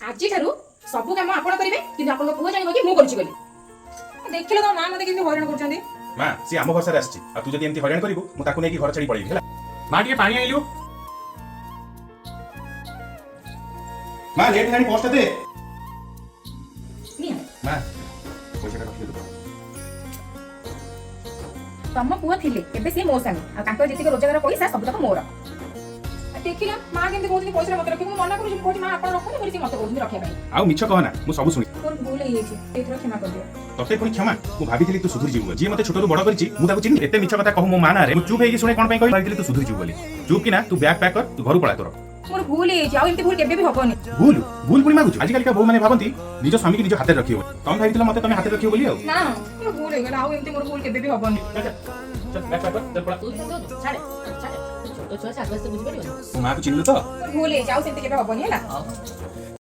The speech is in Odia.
ଆଜିଠାରୁ ସବୁ କାମ ଆପଣ କରିବେ, କିନ୍ତୁ ଆପଣଙ୍କ ପୁଅ ଜାଣିବ କି ମୁଁ କରୁଛି ବୋଲି। ଦେଖିଲ ତମ ମା ମତେ କେମିତି ହଇରାଣ କରୁଛନ୍ତି। ମା, ସିଏ ଆମ ଭରସାରେ ଆସିଛି, ଆଉ ତୁ ଯଦି ଏମିତି ହଇରାଣ କରିବୁ, ମୁଁ ତାକୁ ନେଇକି ଘର ଛାଡି ପଳେଇବି, ହେଲା? ମା, ଟିକେ ପାଣି ଆଣିଲୁ। ମା, ଲେଟ୍ ହେଲାଣି, ପର୍ସଟା ଦେ। ନିଅ। ମା, ପଇସାଟା ରଖିଦେ ତୁ। ତମ ପୁଅ ଥିଲେ, ଏବେ ସିଏ ମୋ ସ୍ୱାମୀ, ଆଉ ତାଙ୍କର ଯେତିକି ରୋଜଗାର ପଇସା ସବୁତକ ମୋର। ଆଉ ଦେଖିଲ ମା କେମିତି କହୁଛନ୍ତି ପଇସା ମତେ ରଖିବୁ। ମୁଁ ମନା କରୁଛି, ମୁଁ କହୁଛି ମା ଆପଣ ରଖନ୍ତୁ ବୋଲି, ସେ ମତେ କହୁଛନ୍ତି ରଖିବା ପାଇଁ। ଆଉ ମିଛ କହନା, ମୁଁ ସବୁ ଶୁଣି। ମୋର ଭୁଲ ହେଇଯାଇଛି, ଏଇଥର କ୍ଷମା କରିଦିଅ। ତତେ ପୁଣି କ୍ଷମା? ମୁଁ ଭାବିଥିଲି ତୁ ସୁଧୁରି ଯିବୁ ବୋଲି। ଯିଏ ମତେ ଛୋଟରୁ ବଡ କରିଛି, ମୁଁ ତାକୁ ଚିହ୍ନି। ଏତେ ମିଛ କଥା କହୁ ମୋ ମା ନାଁରେ, ମୁଁ ଚୁପ୍ ହେଇକି ଶୁଣେ କଣ ପାଇଁ କହିଲି? ଭାବିଥିଲି ତୁ ସୁଧୁରି ଯିବୁ ବୋଲି। ଚୁପ୍ କିନା ତୁ ବ୍ୟାଗ୍ ପ୍ୟାକ୍ କର, ତୁ ଘରୁ ପଳା ତୋର। ମୋର ଭୁଲ ହେଇଯାଇଛି, ଆଉ ଏମିତି ଭୁଲ କେବେ ବି ହବନି। ଭୁଲ ଭୁଲ ପୁଣି ମାଗୁଛୁ? ଆଜିକାଲିକା ବୋହୁ ମାନେ ଭାବନ୍ତି ନିଜ ସ୍ୱାମୀକି ନିଜ ହାତରେ ରଖିବ ବୋଲି। ତମେ ଭାବିଥିଲ ମତେ ତମେ ହାତରେ ରଖିବ ବୋଲି ଆଉ। ନା, ମୋର ଭୁଲ ହେଇଗଲା, ଆଉ ଏମିତି ମୋର ଭୁଲ କେବେ ବି ହବନି। ଚାଲ, ଚାଲ, ବ୍ୟାଗ୍ ପ୍ୟାକ୍ କର, ଚାଲ ପଳା। ତୁ ତ ଛାଡ଼େ ଛାଡ଼େ, ଛୋଟ ଛୁଆ ସେ ଆସ୍ତେ ଆସ୍ତେ ବୁଝିପାରିବନି। ମୋ ମାକୁ ଚିହ୍ନିଲୁ ତ? ମୋର ଭୁଲ ହେଇଛି, ଆଉ ସେମିତି କେବେ ହବନି, ହେଲା? ହଉ।